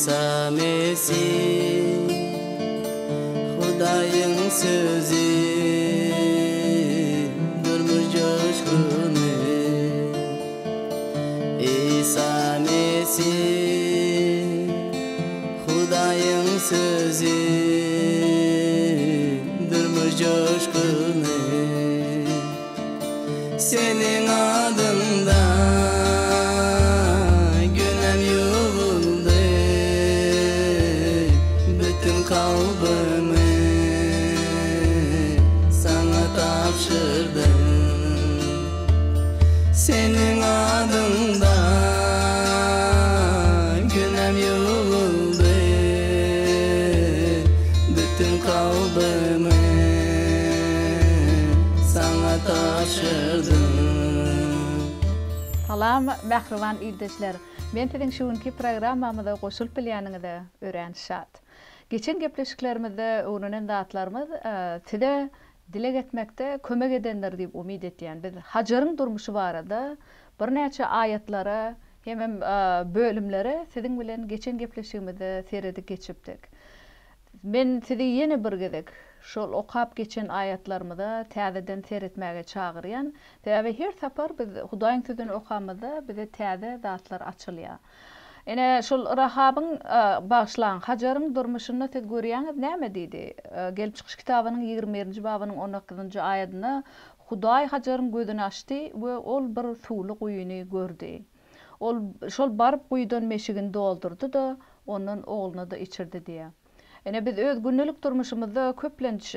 Isa Mesih Hudaýyň sözi Durmuş joşguny Isa Mesih Hudaýyň sözi Durmuş joşguny Seniň adyňda günäm ýuwuldy, Bütin kalbymy Saňa tabşyrdym. Seniň adyňda günäm ýuwuldy, Bütin kalbymy Saňa tabşyrdym. Salam mähriban ildeşler! Men siziň şu günki programmamyza goşulyp bilýäniňize örän şat. Geçen gepleşiklerimizde öwrenen zatlarymyz size dileg etmekde kömek edendir diýip umyt etýän. Biz Hajaryň durmuşy barada birnäçe aýatlara hemem bölümlere siziň bilen geçen gepleşigimizde seredip geçipdik. Men sizi ýene bir gezek şol okap geçen aýatlarymyza täzeden seretmäge çagyrýan. Sebäbi her sapar biz Hudaýyň Sözüni okamyzda bize täze zatlar açylýar. Ine, şol Rahabyň, bagyşlaň, Hajaryň durmuşynda siz görýäňiz näme diýdi? Gelip çykyş kitabynyň 21-nji babynyň on dokuzynjy aýadynda Hudaý Hajaryň gözüni açdy we ol bir suwly guýyny gördi. Ol şol baryp guýudan meşigini doldurdy-da, ondan ogluna-da içirdi diýýär. Ine, biz öz gündelik durmuşymyzda köplenç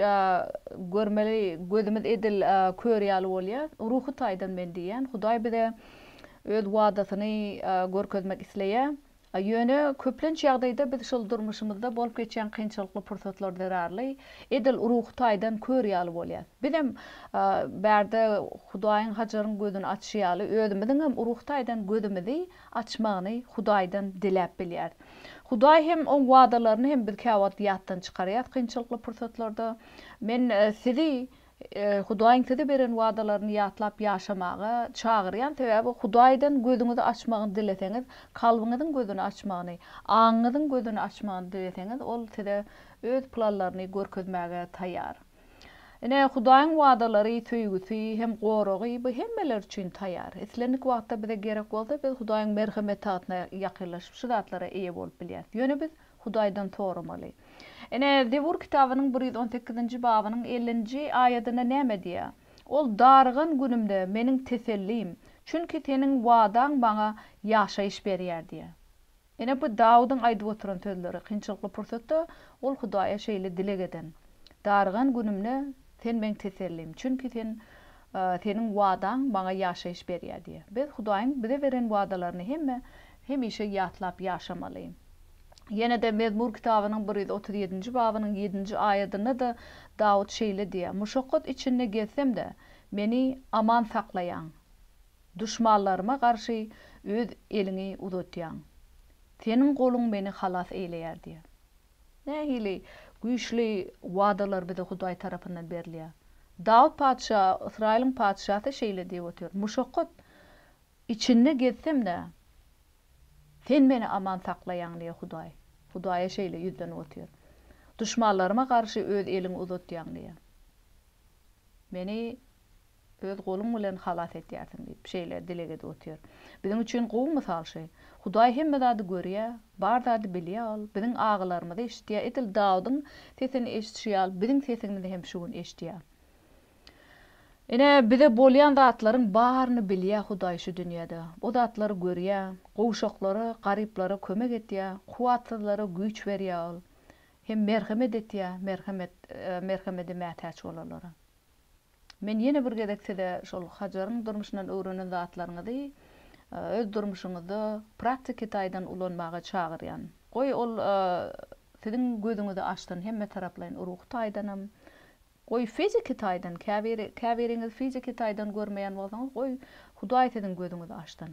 görmeli gözümiz edil kör ýaly bolýar. Ruhy taýdan men diýýän, Hudaý bize Öz wadasyny görkezmek isleýär. Ýöne köplenç ýagdaýda biz şol durmuşymyzda bolup geçýän kynçylykly pursatlar zerarly edil ruhy taýdan kör ýaly bolýas. Bizem bärde Hudaýyň Hajaryň gözüni açyşy ýaly özümiziňem ruhy taýdan gözümizi açmagyny Hudaýdan diläp bilýäris. Hudaý hem oň wadalaryny hem biz käwagt ýatdan çykarýas kynçylykly pursatlarda. Men sizi Hudaýyň size beren wadalaryny ýatlap ýaşamaga çagyrýan, sebäbi Hudaýdan gözüňizi açmagyny dileseňiz, kalbyňyzyň gözüni açmagyny, aňyňyzyň gözüni açmagyny dileseňiz, Ol size Öz planlaryny görkezmäge taýýar. Ine, Hudaýyň wadalary, söýgüsi hem goragy bu hemmeler üçin taýýar. Islendik wagtda bize gerek bolsa, biz Hudaýyň merhemet tagtyna ýakynlaşyp, şu zatlara eýe bolup bilýäris. Ýöne biz Hudaýdan soramaly. Ine, Zebur kitabynyň 118-nji babynyň ellinji aýadynda näme diýýär? Ol darygan günümde meniň tesellim, çünki Seniň wadaň maňa ýaşaýyş berýär diýýär. Ine, bu Dawudyň aýdyp oturan sözleri. Kynçylykly pursatda ol Hudaýa şeýle dileg eden, Darygan günümde Sen meň tesellim, çünki Sen, Seniň wadaň maňa ýaşaýyş berýär diýýär. Biz Hudaýyň bize beren wadalaryny hemme hemişe ýatlap ýaşamaly. Ýene-de Mezmur kitabynyň 137-nji babynyň ýedinji aýadynda-da Dawut şeýle diýýär, Muşakgat içinde gezsem-de, meni aman saklaýaň, duşmanlaryma garşy Öz eliňi uzatýaň. Seniň goluň meni halas eýleýär diýýär. Nähili güýçli wadalar bize Hudaý tarapyndan berilýär! Dawut patyşa, Ysraýylyň patyşasy şeýle diýip otyr, Muşakgat içinde gezsem-de, Sen meni aman saklaýaň diýýär Hudaý. Hudaýa şeýle ýüzlenip otyr. Duşmanlaryma garşy öz eliňi uzatýaň diýýär. Meni öz goluň bilen halas etýärsiň diýip, şeýle dileg edip otyr. Biziň üçin gowy mysal şu. Hudaý hemme zady görýär, bar zady bilýär ol, biziň agylarymyzy eşidýär, edil Dawudyň sesini eşidişi ýaly biziň sesimizi hem şu gün eşidýär. Ine, bize bolýan zatlaryň baryny bilýär Hudaý şu dünýede. O zatlary görýär, gowşaklara, garyplara kömek etýär, kuwwatsyzlara güýç berýär Ol. Hem merhemet etýär, merhemet, merhemede mätäç bolanlara. Men ýene bir gezek size şol Hajaryň durmuşyndan öwrenen zatlaryňyzy öz durmuşyňyzda praktiki taýdan ulanmaga çagyrýan. Goý, ol siziň gözüňizi açsyn hemmetaraplaýyn, ruhy taýdanam, Goý fiziki taýdan käbiri käbiriňiz fiziki taýdan görmeýän bolsaňyz goý Hudaý siziň gözüňizi açsyn.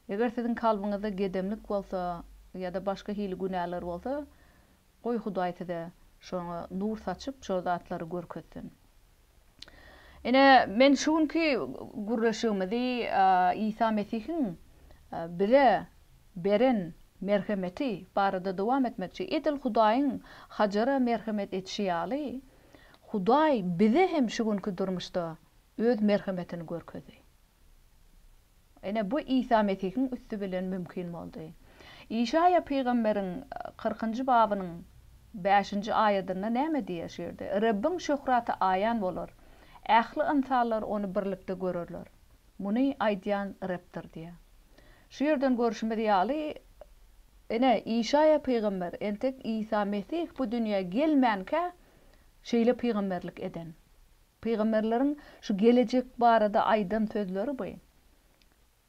Eger siziň kalbyňyzda gedemlik bolsa ýa-da başga hili günäler bolsa goý Hudaý size şoňa nur saçyp şol zatlary görkezsin. Ine men şu günki gürleşigimizi Isa Mesihiň bize beren. Merhemeti barada dowam etmekçi. Edil Hudaýyň Hajara merhemet etişi ýaly, Hudaý bize hem şu günki durmuşda Öz merhemetini görkezdi. Ine, bu Isa Mesihiň üsti bilen mümkin boldy. Işaýa pygamberiň kyrkynjy babynyň bäşinji aýadynda näme diýýär şu ýerde? Rebbiň şöhraty aýan bolar, ähli ynsanlar ony birlikde görerler. Muny aýdýan Rebdir diýýär. Şu ýerden görşümiz ýaly, ine, Işaýa pygamber entek Isa Mesih bu dünýä gelmänkä şeýle pygamberlik eden. Pygamberleriň şu gelejek barada aýdan sözleri bu.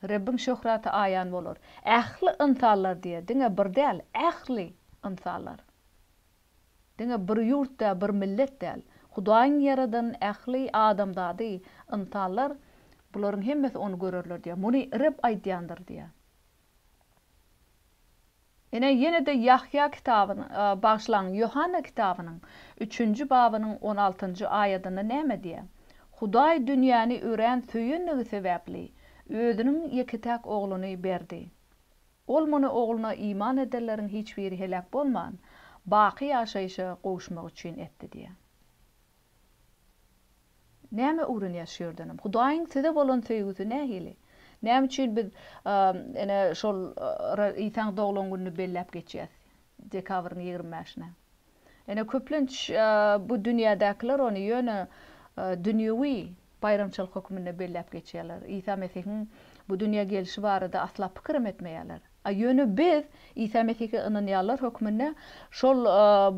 Rebbiň şöhraty aýan bolar. Ähli ynsanlar diýýär, diňe bir däl, ähli ynsanlar. Diňe bir ýurt däl, bir millet däl. Hudaýyň ýaradan ähli adamzady, ynsanlar, bularyň hemmesi ony görerler diýýär. Muny Reb aýdýandyr diýýär. Ine, ýene-de Ýahýa kitabynyň, bagyşlaň, Ýohanna kitabynyň üçünji babynyň on altynjy aýadynda näme diýýär? Hudaý dünýäni örän söýenligi sebäpli, Özüniň ýeke-täk Ogluny berdi. Ol muny Ogluna iman edenleriň hiç biri heläk bolman, baky ýaşaýşa gowuşmagy üçin etdi diýýär. Näme öwrenýäs şu ýerdenem? Hudaýyň size bolan söýgüsi nähili? Näme üçin biz ine şol Isaň doglan gününi belläp geçýäs? Dekabryň 25-ine. Ine köplenç bu dünýädäkiler ony ýöne dünýewi baýramçylyk hökmünde belläp geçýärler. Isa Mesihiň bu dünýä gelşi barada asla pikirem etmeýärler. A ýöne biz Isa Mesihe ynanýanlar hökmünde şol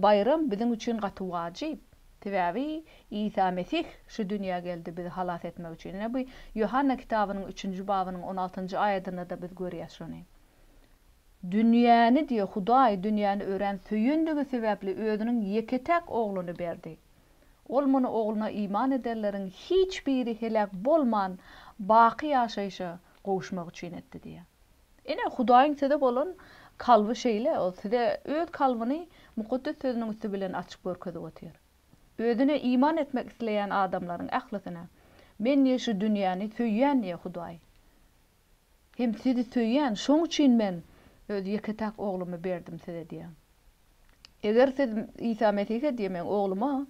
baýram biziň üçin gaty wajyp. Sebäbi Isa Mesih şu dünýä geldi bizi halas etmek üçin. Ine bu Ýohanna kitabynyň üçünji babynyň on altynjy aýadynda-da biz görýäs şony. Dünýäni diýe Hudaý dünýäni örän söýenligi sebäpli özüniň ýeke-täk Ogluny berdi. Ol muny Ogluna iman edenleriň hiç biri heläk bolman, baky ýaşaýşa gowuşmagy üçin etdi diýýär. Ine, Hudaýyň size bolan kalby şeýle, Ol size Öz kalbyny Mukaddes Sözüniň üsti bilen açyp görkezip otyr. Özüne iman etmek isleýän adamlaryň ählisine, Men diýe şu dünýäni söýýän diýe Hudaý. Hem sizi söýýän, şoň üçin Men Öz ýeke-täk Oglumy berdim size diýýär. Eger siz Isa Mesihe diýe meň Ogluma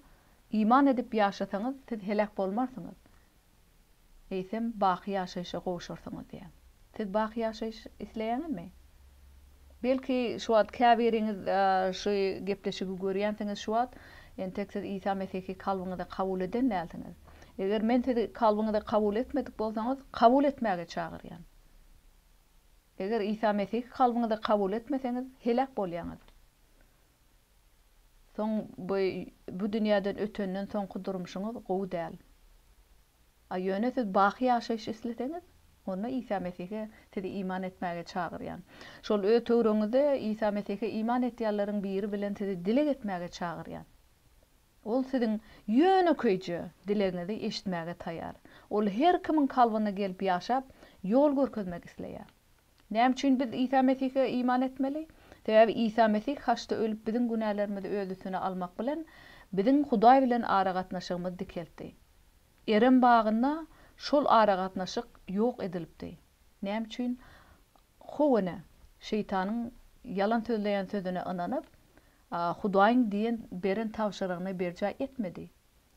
iman edip ýaşasaňyz, siz heläk bolmarsyňyz. Eýsem, baky ýaşaýşa gowşarsyňyz diýýär. Siz baky ýaşaýyş isleýäňizmi? Belki, şu wagt käbiriňiz şu gepleşigi görýänsiňiz şu wagt, entek siz Isa Mesihi kalbyňyza kabul eden dälsiňiz. Eger men sizi kalbyňyza kabul etmedik bolsaňyz, kabul etmäge çagyrýan. Eger Isa Mesihi kalbyňyza kabul etmeseňiz, heläk bolýaňyz. Soň bu bu dünýäden ötenden soňky durmuşyňyz gowy däl. A ýöne siz baky ýaşaýyş isleseňiz, onda Isa Mesihe sizi iman etmäge çagyrýan. Şol öz töweregiňizde Isa Mesihe iman etýänleriň biri bilen sizi dileg etmäge çagyrýan. Ol siziň ýönekeýje dilegiňizi eşitmäge taýar. Ol her kimiň kalbyna gelip ýaşap, ýol görkezmek isleýär. Näme üçin biz Isa Mesihe iman etmeli? Sebäbi Isa Mesih haçda ölüp biziň günälerimizi öz üstüne almak bilen, biziň Hudaý bilen aragatnaşygymyzy dikeltdi. Erem bagynda şol aragatnaşyk ýok edilipdi. Näme üçin? How ene Şeýtanyň ýalan sözleýän sözüne ynanyp, Hudaýyň diýen beren tabşyrygyny berjaý etmedi.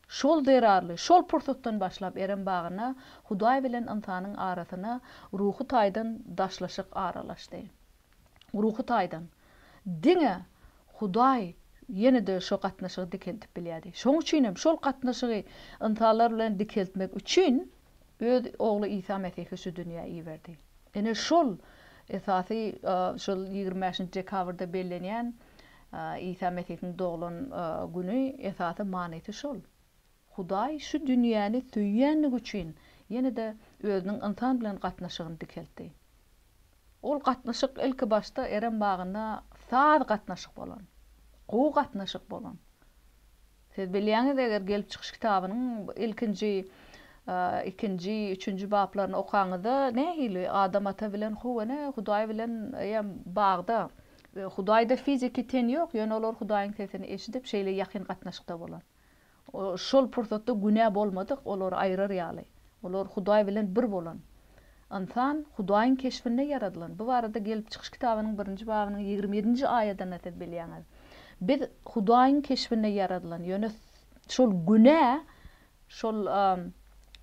Şol zerarly, şol pursatdan başlap Erem bagynda Hudaý bilen ynsanyň arasyna ruhy taýdan daşlaşyk aralaşdy. Ruhy taýdan. Diňe Hudaý ýene-de şo gatnaşygy dikeldip bilýärdi. Şoň üçin hem şol gatnaşygy ynsanlar bilen dikeltmek üçin Öz Ogly Isa Mesihi şu dünýä iberdi. Ine şol esasy şol 25-nji dekabrda bellenýän Isa Mesihiň doglan güni esasy manysy şol. Hudaý şu dünýäni söýýänligi üçin ýene-de özüniň ynsan bilen gatnaşygyny dikeltdi. Ol gatnaşyk ilki başda Erem bagynda saz gatnaşyk bolan, gowy gatnaşyk bolan. Siz bilýäňiz, eger Gelip çykyş kitabynyň ilkinji, ikinji, üçünji baplaryny okaňyzda, nähili Adam ata bilen How ene Hudaý bilen eýýäm bagda, Hudaýda fiziki ten ýok, ýöne olar Hudaýyň sesini eşidip, şeýle ýakyn gatnaşykda bolan. Şol pursatda günä bolmadyk, olary aýyrar ýaly. Olar Hudaý bilen bir bolan. Ynsan Hudaýyň keşbinde ýaradylan. Bu barada Gelip çykyş kitabynyň birinji babynyň 27-nji aýadynda siz bilýäňiz. Biz Hudaýyň keşbinde ýaradylan. Ýöne şol günä şol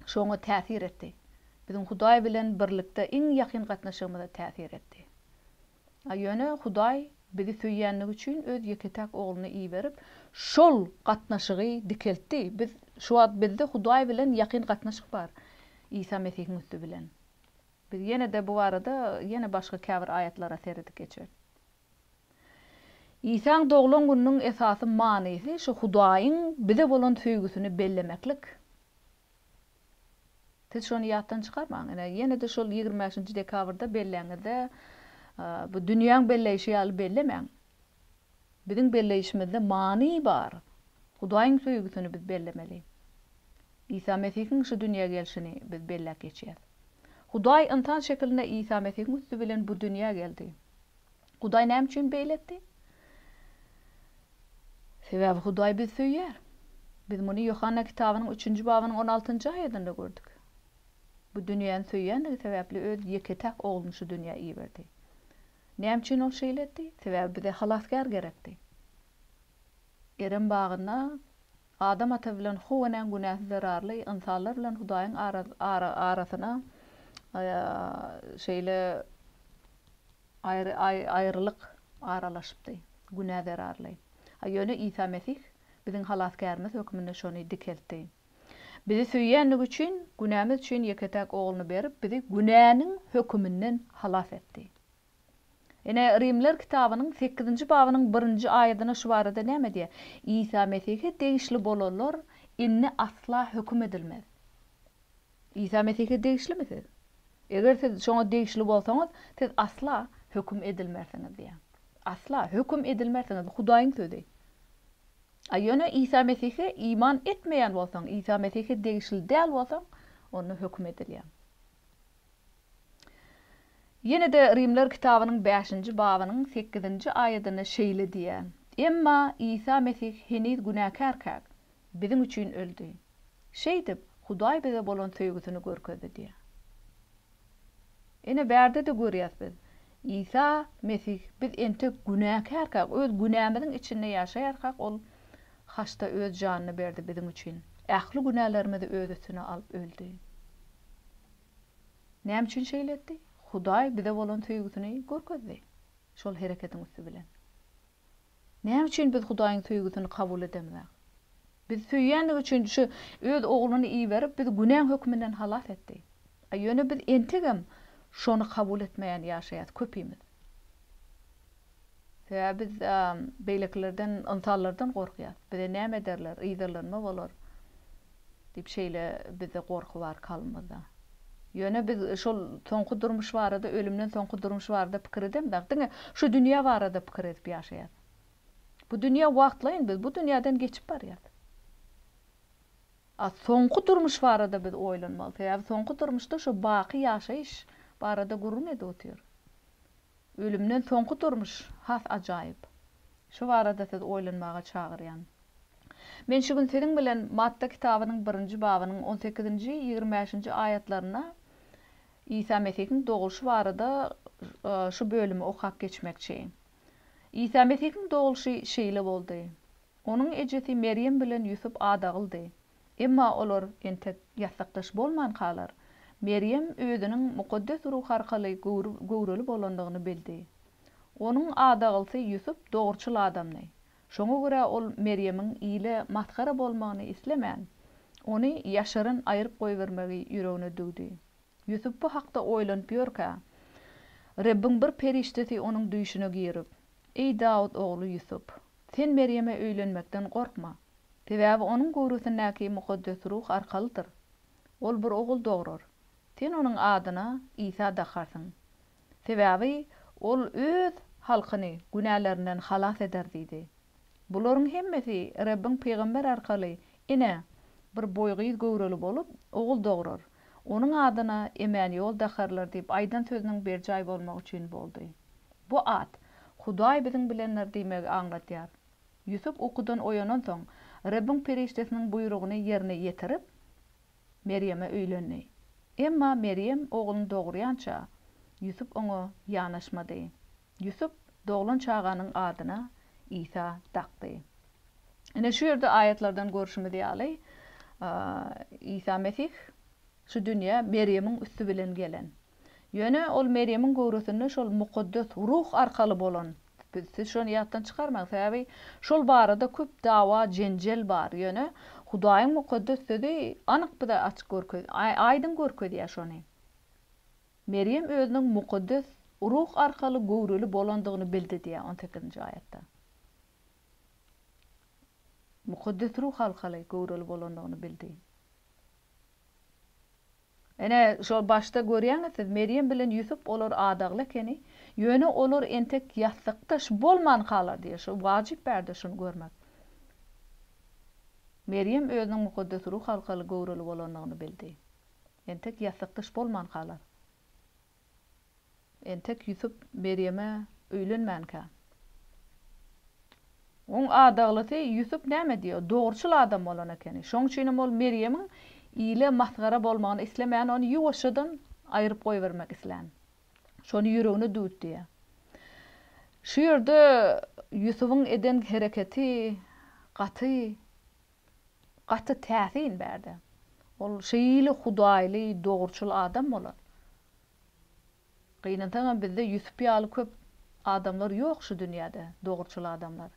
şoňa täsir etdi. Biziň Hudaý bilen birlikde iň ýakyn gatnaşygymyza täsir etdi. A ýöne Hudaý bizi söýýänligi üçin öz ýeke-täk Ogluny iberip, şol gatnaşygy dikeltdi. Biz şu wagt bizde Hudaý bilen ýakyn gatnaşyk bar, Isa Mesihiň üsti bilen. Biz ýene-de bu barada ýene başga käbir aýatlara seredip geçeris. Isaň doglan gününiň esasy manysy şu Hudaýyň bize bolan söýgüsini bellemeklik. Siz şony ýatdan çykarmaň. Ine, ýene-de şol 25-nji dekabrda belläňizde, bu dünýäň belleýşi ýaly bellemäň. Biziň belleýşimizde many bar. Hudaýyň söýgüsini biz bellemeli. Isa Mesihiň şu dünýä gelşini biz belläp geçýäs. Hudaý ynsan şekilinde Isa Mesihiň üsti bilen bu dünýä geldi. Hudaý näme üçin beýle etdi? Sebäbi Hudaý bizi söýýär. Biz muny Ýohanna kitabynyň üçünji babynyň on altynjy aýadynda gördük. Bu dünýäni söýýändigi sebäpli öz ýeke-täk Ogluny şu dünýä iberdi. Näme üçin Ol şeýle etdi? Sebäbi bize Halasgär gerekdi. Erem bagynda Adam ata bilen How enäň günäsi zerarly ynsanlar bilen Hudaýyň arasyna şeýle aýrylyk aralaşypdy, günä zerarly. A ýöne Isa Mesih biziň Halasgärimiz hökmünde şony dikeltdi. Bizi söýýänligi üçin, günämiz üçin ýeke-täk Ogluny berip, bizi günäniň höküminden halas etdi. Ine, Rimler kitabynyň sekizinji babynyň birinji aýadynda şu barada näme diýýär? Isa Mesihe degişli bolanlar indi asla höküm edilmez. Isa Mesihe degişlimi siz? Eger siz şoňa degişli bolsaňyz, siz asla höküm edilmersiňiz diýýär. Asla höküm edilmersiňiz, bu Hudaýyň sözi. A ýöne Isa Mesihe iman etmeýän bolsaň, Isa Mesihe degişli däl bolsaň, onda höküm edilýäň. Ýene-de Rimler kitabynyň bäşinji babynyň sekizinji aýadynda şeýle diýýär, Emma Isa Mesih heniz günäkärkäk, biziň üçin öldi. Şeýdip, Hudaý bize bolan söýgüsini görkezdi diýýär. Ine, bärde-de görýäs biz, Isa Mesih biz entek günäkärkäk, öz günämiziň içinde ýaşaýarkak, Ol haçda Öz janyny berdi biziň üçin. Ähli günälerimizi Öz üstüne alyp öldi. Näme üçin şeýle etdi? Hudaý bize bolan söýgüsini görkezdi şol hereketiň üsti bilen. Näme üçin biz Hudaýyň söýgüsini kabul edemzok? Bizi söýýändigi üçin şu öz Ogluny iberip, bizi günäň höküminden halas etdi. A ýöne biz entegem şony kabul etmeýän ýaşaýas köpimiz. Sebäbi biz beýlekilerden, ynsanlardan gorkýas. Bize näme ederler, yzarlanma bolar diýip şeýle bizde gorky bar kalbymyzda. Ýöne biz şol soňky durmuş barada, ölümden soňky durmuş barada pikir edemzok. Diňe şu dünýä barada pikir edip ýaşaýas. Bu dünýä wagtlaýyn, biz bu dünýäden geçip barýas. A soňky durmuş barada biz oýlanmaly. Sebäbi soňky durmuşda şo baky ýaşaýyş barada gürrüň edip otyr. Ölümden soňky durmuş has ajaýyp. Şu barada sizi oýlanmaga çagyrýan. Men şu gün siziň bilen Matta kitabynyň birinji babynyň on sekizinji, 25 bäşinji aýatlarynda Isa Mesihiň dogulyşy barada şu bölümi okap geçmekçi. Isa Mesihiň dogulyşy şeýle boldy. Onuň ejesi Merýem bilen Ýusup adagyldy. Emma olar entek ýassykdaş bolmankalar, Merýem özüniň Mukaddes Ruh arkaly göwreli bolandygyny bildi. Onuň adagylysy Ýusup dogruçyl adamdy. Şoňa görä ol Merýemiň ile masgara bolmagyny islemän, ony ýaşyryn aýryp goýbermegi ýüregine düwdi. Ýusup bu hakda oýlanyp ýörkä, Rebbiň bir perişdesi onuň düýşüne girip, Eý, Dawut ogly Ýusup, sen Merýeme öýlenmekden gorkma. Sebäbi onuň göwresindäki Mukaddes Ruh arkalydyr. Ol bir ogul dograr. Sen onuň adyna Isa dakarsyň. Sebäbi ol öz halkyny günälerinden halas eder diýdi. Bularyň hemmesi Rebbiň pygamber arkaly, Ine, bir boý gyz göwreli bolup, ogul dograr. Onuň adyna Emänýol dakarlar diýip aýdan sözüniň berjaý bolmagy üçin boldy. Bu at, Hudaý biziň bilendir diýmegi aňladýar. Ýusup ukudan oýanansoň, Rebbiň perişdesiniň buýrugyny ýerine ýetirip, Merýeme öýlendi. Emma Merýem ogluny dogurýança, Ýusup oňa ýanaşmady. Ýusup doglan çaganyň adyna Isa dakdy. Ine, şu ýerde aýatlardan görşümiz ýaly, Isa Mesih şu dünýä Merýemiň üsti bilen gelen. Ýöne ol Merýemiň göwresinde şol mukaddes ruh arkaly bolan. Siz şony ýatdan çykarmaň, sebäbi şol barada köp dawa, jenjel bar. Ýöne Hudaýyň mukaddes sözi anyk bize açyk görkez, aýdyň görkezýär şony. Merýem özüniň mukaddes ruh arkaly göwreli bolandygyny bildi diýýär on sekizinji aýatda. Mukaddes ruh arkaly göwreli bolandygyny bildi. Ine, şol başda görýäňiz siz, Merýem bilen Ýusup olar adagly ekeni, ýöne olar entek ýassykdaş bolmankalar diýýär. Şu wajyp bärde şuny görmek. Merýem özüniň mukaddes ruh arkaly göwreli bolandygyny bildi. Entek ýassykdaş bolmankalar. Entek Ýusup Merýeme öýlenmänkä. Oň adaglysy Ýusup näme diýýär? Dogruçyl adam bolan ekeni. Şoň üçinem ol Merýemiň ile masgara bolmagyny islemän, ony ýuwaşjadan aýryp goýbermek islän. Şony ýüregine düwüp diýýär. Şu ýerde Ýusubyň eden hereketi gaty, gaty täsin bärde. Ol şeýle hudaýly, dogruçyl adam bolan. Gynansaňam bizde Ýusup ýaly köp adamlar ýok şu dünýäde dogruçyl adamlar.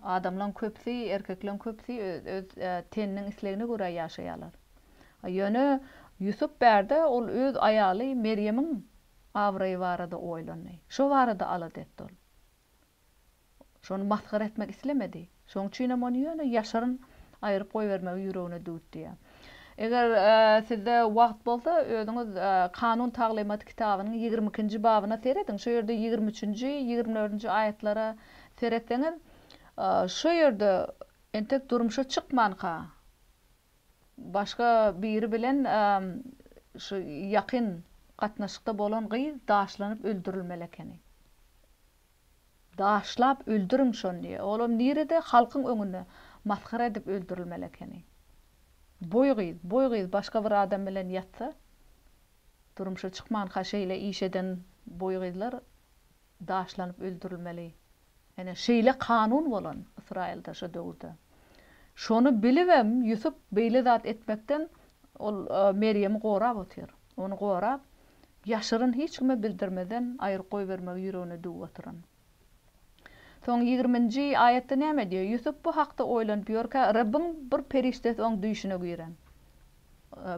Adamlaň köpüsi erkekleň köpüsi öz teniniň islegine görä ýaşaýalar. Ýöne Ýusup bärde ol öz aýaly Merýemiň abraýy barada oýlandy. Şo barada alada etdi ol. Şony masgara etmek islemedi. Şoň üçinem ony ýöne ýaşyryn aýryp goýbermegi ýüregine düwüpdi. Eger sizde wagt bolsa, özüňiz Kanun taglymaty kitabynyň 22-nji babyna serediň. Şo ýerde 23-nji, 24-nji aýatlara seretseňiz, şo ýerde entek durmuşa çykmanka, başga biri bilen şu ýakyn gatnaşykda bolan gyz daşlanyp öldürilmeli ekeni. Daşlap öldüriň şony diýýär. Olam nirede? Halkyň öňünde masgara edip öldürilmeli ekeni. Boý gyz, boý gyz başga bir adam bilen ýatsa, durmuşa çykmanka şeýle iş eden boý gyzlar daşlanyp öldürilmeli. Ene şeýle kanun bolan Ysraýylda şo döwürde. Şony bilibem Ýusup beýle zat etmekden ol Merýemi gorap otyr. Ony gorap, Ýaşyryn hiç kime bildirmeden aýryp goýbermegi ýüregine düwüp oturan. Soň ýigriminji aýatda näme diýýär? Ýusup bu hakda oýlanyp ýörkä, Rebbiň bir perişdesi oň düýşüne giren.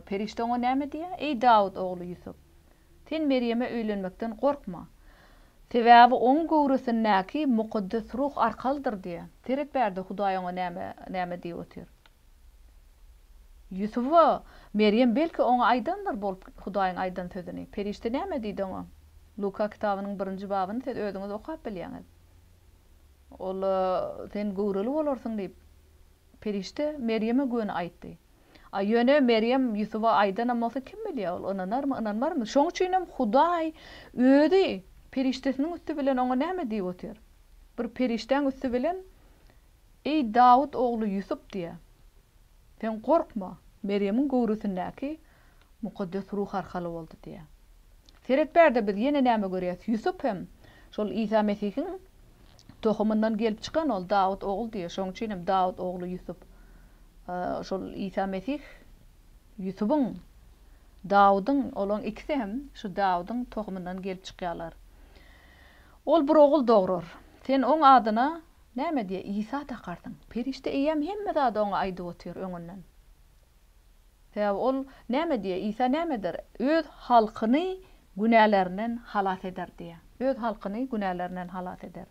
Perişde oňa näme diýýär? Eý, Dawut ogly Ýusup! Sen Merýeme öýlenmekden gorkma. Sebäbi oň göwresindäki Mukaddes Ruh arkalydyr diýýär. Seret bärde Hudaý oňa näme näme diýip otyr. Ýusuba, Merýem belki oňa aýdandyr bolup Hudaýyň aýdan sözüni. Perişde näme diýdi oňa? Luka kitabynyň birinji babyny siz özüňiz okap bilýäňiz. Ol, Sen göwreli bolarsyň diýip, perişde Merýeme göni aýtdy. A ýöne Merýem Ýusuba aýdanam bolsa kim bilýär, ol ynanarmy, ynanmarmy? Şoň üçinem Hudaý özi perişdesiniň üsti bilen oňa näme diýip otyr? Bir perişdäň üsti bilen Eý, Dawut ogly Ýusup diýýär. Sen gorkma, Merýemiň göwresindäki Mukaddes Ruh arkaly boldy diýýär. Seret bärde biz ýene näme görýäs? Ýusup hem şol Isa Mesihiň tohumyndan gelip çykan ol Dawut ogly diýýär. Şonuň üçin hem Dawut ogly Ýusup. Şol Isa Mesih Ýusubyň, Dawudyň, olaryň ikisi hem şu Dawudyň tohumyndan gelip çykýarlar. Ol bir ogul dograr. Sen oň adyna Näme diýýär? Isa dakarsyň. Perişde eýýäm hemme zady oňa aýdyp otyr öňünden. Sebäbi ol näme diýýär? Isa näme eder? Öz halkyny günälerinden halas eder diýýär. Öz halkyny günälerinden halas eder.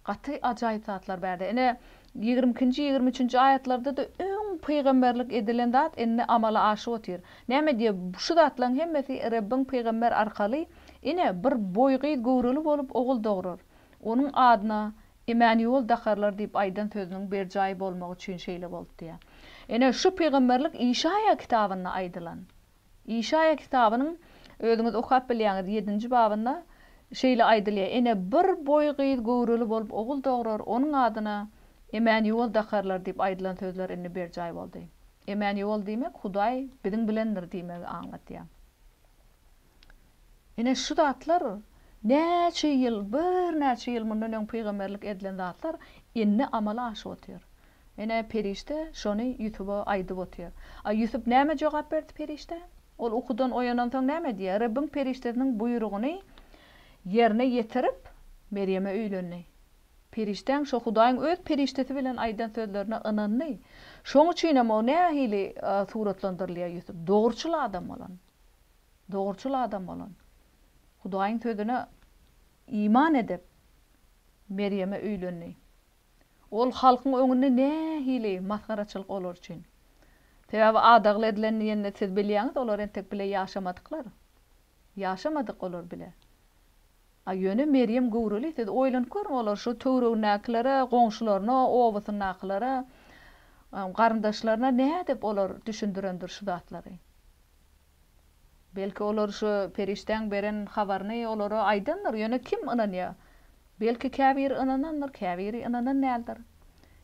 Gaty ajaýyp zatlar bärde. Ine, 22-nji, 23-nji aýatlarda-da öň pygamberlik edilen zat indi amala aşyp otyr. Näme diýýär? Şu zatlaryň hemmesi Rebbiň pygamber arkaly Ine, bir boý gyz göwreli bolup, ogul dograr. Onuň adyna Emänýuel dakarlar diýip aýdan sözüniň berjaý bolmagy üçin şeýle boldy diýýär. Ine, şu pygamberlik Işaýa kitabynda aýdylan. Işaýa kitabynyň, özüňiz okap bilýäňiz, ýedinji babynda şeýle aýdylýar, Ine, bir boý gyz göwreli bolup, ogul dograr, onuň adyna Emänýuel dakarlar diýip aýdylan sözler indi berjaý boldy. Emänýuwal diýmek Hudaý biziň bilendir diýmegi aňladýar. Ine şu zatlar näçe ýyl, birnäçe ýyl mundan öň pygamberlik edilen zatlar indi amala aşyp otyr. Ine perişde şony Ýusuba aýdyp otyr. A Ýusup näme jogap berdi perişdä? Ol ukudan oýanansoň näme diýýär? Rebbiň perişdesiniň buýrugyny ýerine ýetirip, Merýeme öýlendi. Perişdäň şo Hudaýyň öz perişdesi bilen aýdan sözlerine ynandy. Şoň üçinem o nähili suratlandyrylýar Ýusup? Dogruçyl adam bolan. Dogruçyl adam bolan. Hudaýyň sözüne iman edip, Merýeme öýlendi. Ol halkyň öňünde nähili masgaraçylyk olar üçin. Sebäbi adagly edilen diýende siz bilýäňiz, olar entek bile ýaşamadyklar. Ýaşamadyk olar bile. A ýöne Merýem göwreli, siz oýlanyp görüň, olar şu töweregindäkilere, goňşularyna, obasyndakylara, garyndaşlaryna nädip olar düşündirendir şu zatlary? Belki olar şu perişdäň beren habaryny olara aýdandyr, ýöne kim ynanýar? Belki käbiri ynanandyr, käbiri ynanan däldir.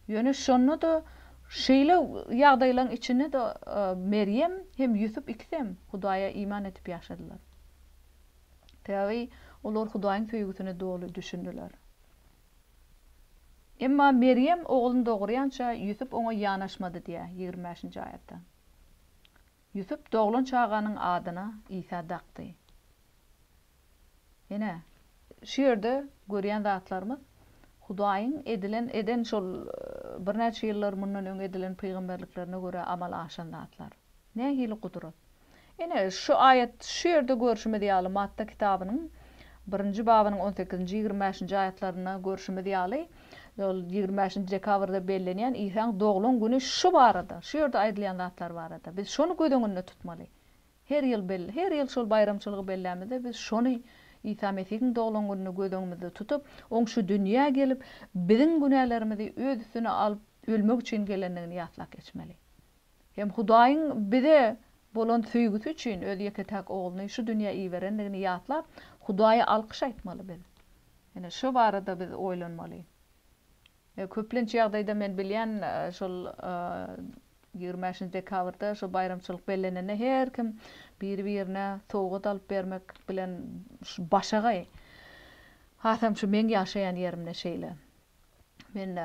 Ýöne şonda-da şeýle ýagdaýlaryň içinde-de Merýem hem Ýusup ikisem Hudaýa iman edip ýaşadylar. Sebäbi olar Hudaýyň söýgüsine doly düşündiler. Emma Merýem ogluny dogurýança Ýusup oňa ýanaşmady diýýär 25-nji aýatda. Ýusup doglan çaganyň adyna Isa dakdy. Ine, şu ýerde görýän zatlarymyz Hudaýyň edilen eden şol birnäçe ýyllar mundan öň edilen pygamberliklerine görä amala aşan zatlar. Nähili gudrat! Ine, şu aýat şu ýerde görşümiz ýaly Matta kitabynyň birinji babynyň on sekizinji, 25-nji aýatlarynda görşümiz ýaly, ol 25-nji dekabrda bellenýän Isaň doglan güni şu barada, şu ýerde aýdylýan zatlar barada. Biz şony göz öňünde tutmaly. Her ýyl bel, her ýyl şol baýramçylygy bellämizde biz şony, Isa Mesihiň doglan gününi göz öňümizde tutup, Oň şu dünýä gelip, biziň günälerimizi Öz üstüne alyp, ölmek üçin gelendigini ýatlap geçmeli. Hem Hudaýyň bize bolan söýgüsi üçin Öz ýeke-täk Ogluny şu dünýä iberendigini ýatlap, Hudaýa alkyş aýtmaly biz. Ine, şu barada biz oýlanmaly. Köplenç ýagdaýda men bilýän şol 25-nji dekabrda şo baýramçylyk bellenende her kim biri-birine sowgat alyp bermek bilen başagaý. Hasam şu meň ýaşaýan ýerimde şeýle. Men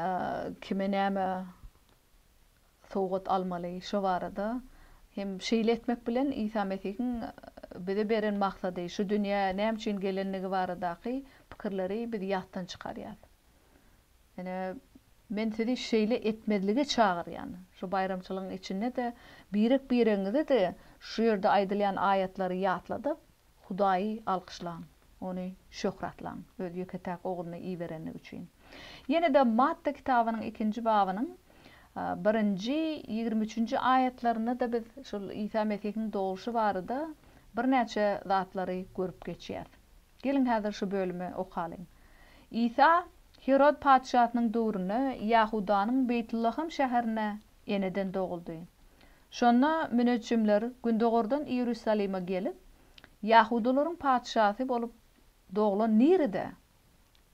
kime näme sowgat almaly şo barada hem şeýle etmek bilen Isa Mesihiň bize beren maksady, şu dünýä näme üçin gelenligi baradaky pikirleri biz ýatdan çykarýas. Ine, men sizi şeýle etmezlige çagyrýan. Şu baýramçylygyň içinde-de birek-biregiňize-de şu ýerde aýdylýan aýatlary ýatladyp, Hudaýy alkyşlaň, Ony şöhratlaň, Öz ýeke-täk Ogluny iberenligi üçin. Ýene-de Matta kitabynyň ikinji babynyň birinji, 23-nji aýatlarynda-da biz şol Isa Mesihiň dogluşy barada birnäçe zatlary görüp geçýäris. Geliň häzir şu bölümi okalyň. Isa Hirod patyşasynyň döwründe Ýahudanyň Beýtullaham şäherinde eneden doguldy. Şonda müneçjimler gündogardan Iýerusalime gelip, Ýahudylaryň patyşasy bolup doglan nirede?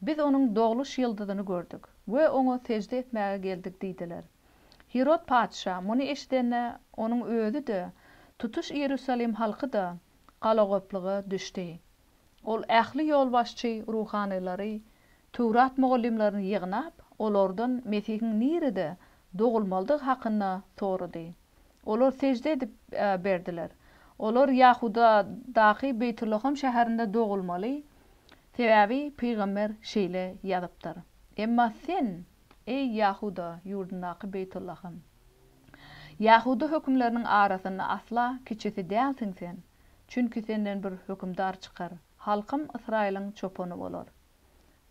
Biz onuň dogluş ýyldyzyny gördük we oňa sežde etmäge geldik diýdiler. Hirod patyşa muny eşidende, onuň özi-de, tutuş Iýerusalim halky-da galagoplyga düşdi. Ol ähli ýolbaşçy ruhanylary, Töwrat mugallymlaryny ýygnap, olardan Mesihiň nirede dogulmalydygy hakynda sorady. Olar sežde edip berdiler. Olar Ýahudadaky Beýtullaham şäherinde dogulmaly, sebäbi pygamber şeýle ýazypdyr, Emma sen, eý Ýahuda ýurdundaky Beýtullaham! Ýahuda hökümleriniň arasynda asla kiçisi dälsiň sen, çünki senden bir hökümdar çykar, halkym Ysraýylyň çopany bolar.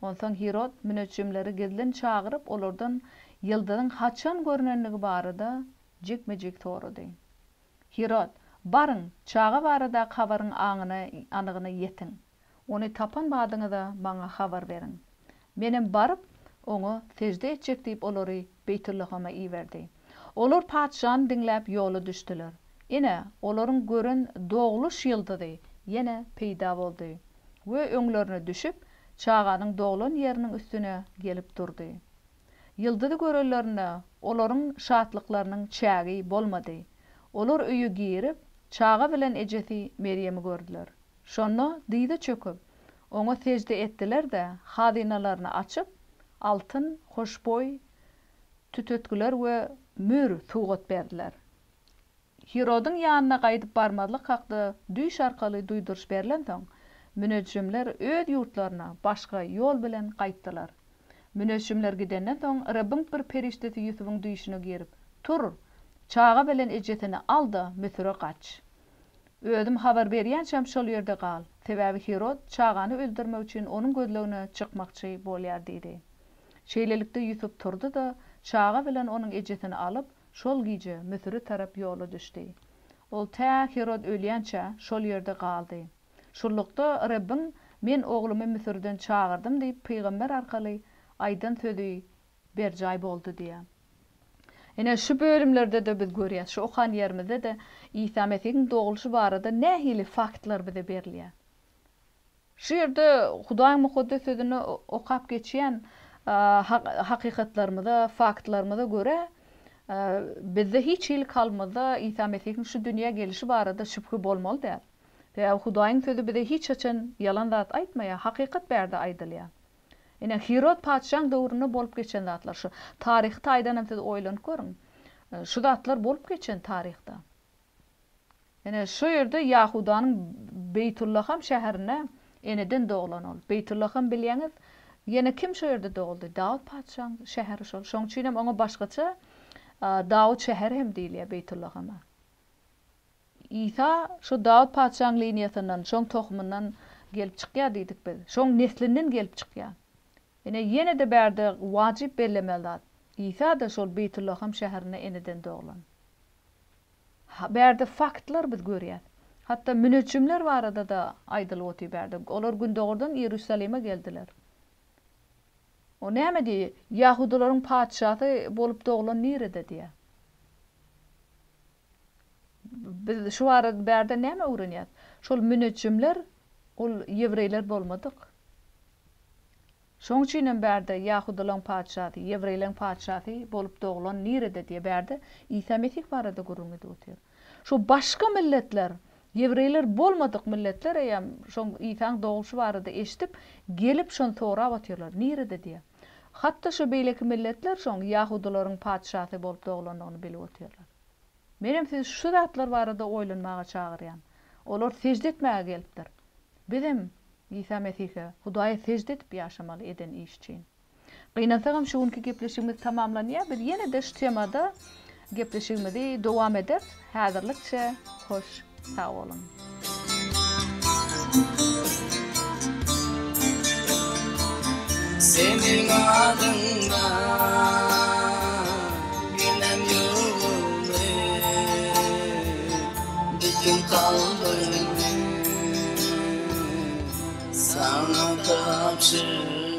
Onsoň Hirod müneçjimleri gizlin çagyryp, olardan ýyldyzyň haçan görnendigi barada jikme-jik sorady. Hirod, Baryň, çaga baradaky habaryň aňyna, anygyna ýetiň. Ony tapan badyňyza maňa habar beriň. Menem baryp, oňa sežde etjek diýip olary Beýtullahama iberdi. Olar patyşany diňläp ýola düşdüler. Ine, olaryň gören dogluş ýyldyzy ýene peýda boldy we öňlerine düşüp, çaganyň doglan ýeriniň üstüne gelip durdy. Ýyldyzy görenlerinde, olaryň şatlyklarynyň çägi bolmady. Olar öýe girip, çaga bilen ejesi Merýemi gördüler. Şonda dyza çöküp, Oňa sežde etdiler-de, hazynalaryny açyp, altyn, hoşboý tütetgiler we mür sowgat berdiler. Hirodyň ýanyna gaýdyp barmazlyk hakda düýş arkaly duýduryş berlensoň, müneçjimler öz ýurtlaryna başga ýol bilen gaýtdylar. Müneçjimler gidenden soň, Rebbiň bir perişdesi Ýusubyň düýşüne girip, Tur, çaga bilen ejesini al-da, Müsüre gaç. Özüm habar berýänçäm şol ýerde gal, sebäbi Hirod çagany öldürmek üçin onuň gözlegine çykmakçy bolýar diýdi. Şeýlelikde, Ýusup turdy-da, çaga bilen onuň ejesini alyp, Şol gije Müsüre tarap ýola düşdi. Ol tä Hirod ölýänçä, şol ýerde galdy. Şunlukda, Rebbiň, Men oglumy Müsürden çagyrdym diýip, pygamber arkaly aýdan sözi berjaý boldy diýýär. Ine, şu bölümlerde-de biz görýäs, şu okan ýerimizde-de Isa Mesihiň dogluşy barada nähili faktlar bize berilýär. Şu ýerde Hudaýyň Mukaddes Sözünde okap geçýän hakykatlarymyza, faktlarymyza görä, bizde hiç hili kalbymyzda Isa Mesihiň şu dünýä gelişi barada şübhe bolmaly däl. Sebäbi Hudaýyň Sözi bize hiç haçan ýalan zat aýtmaýar, hakykat bärde aýdylýar. Ine, Hirod patyşaň döwründe bolup geçen zatlar şu. Taryhy taýdan hem siz oýlanyp görüň. Şu zatlar bolup geçen taryhda. Ine, şu ýerde Ýahudanyň Beýtullaham şäherinde eneden doglan ol. Beýtullaham bilýäňiz, ýene kim şo ýerde doguldy? Dawut patyşaň şäheri şol. Şoň üçin hem oňa başgaça Dawut şäheri hem diýilýär Beýtullahama. Isa şo Dawut patyşaň liniýasyndan, şoň tohumyndan gelip çykýar diýdik biz. Şoň neslinden gelip çykýar. Ine, ýene-de bärde wajyp bellemeli zat, Isa-da şol Beýtullaham şäherinde eneden doglan. Bärde faktlar biz görýäs. Hatda müneçjimler barada-da aýdylyp otyr bärde. Olar gündogardan Iýerusalime geldiler. O näme diýýär? Ýahudylaryň patyşasy bolup doglan nirede diýýär. Biz şu barada bärde näme öwrenýäs? Şol müneçjimler ol ýewreýler bolmadyk. Şoň üçinem bärde Ýahudylaň patyşasy, ýewreýleň patyşasy bolup doglan nirede diýe bärde Isa Mesih barada gürrüň edip otyr. Şo başga milletler, ýewreýler bolmadyk milletler eýýäm şoň Isaň dogluşy barada eşidip, gelip şony sorap otyrlar, nirede diýe. Hatda şo beýleki milletler şoň Ýahudylaryň patyşasy bolup doglandygyny bilip otyrlar. Menem sizi şu zatlar barada oýlanmaga çagyrýan. Olar sežde etmäge gelipdir. Bizem Isa Mesihe, Hudaýa sežde edip ýaşamaly eden iş üçin. Gynansagam şu günki gepleşigimiz tamamlanýar. Biz ýene-de şu temada gepleşigimizi dowam ederis. Häzirlikçe hoş sag boluň. Seniň adyňdan Günem ýuwuldy Bütin kalbymy Saňa tabşyrdym.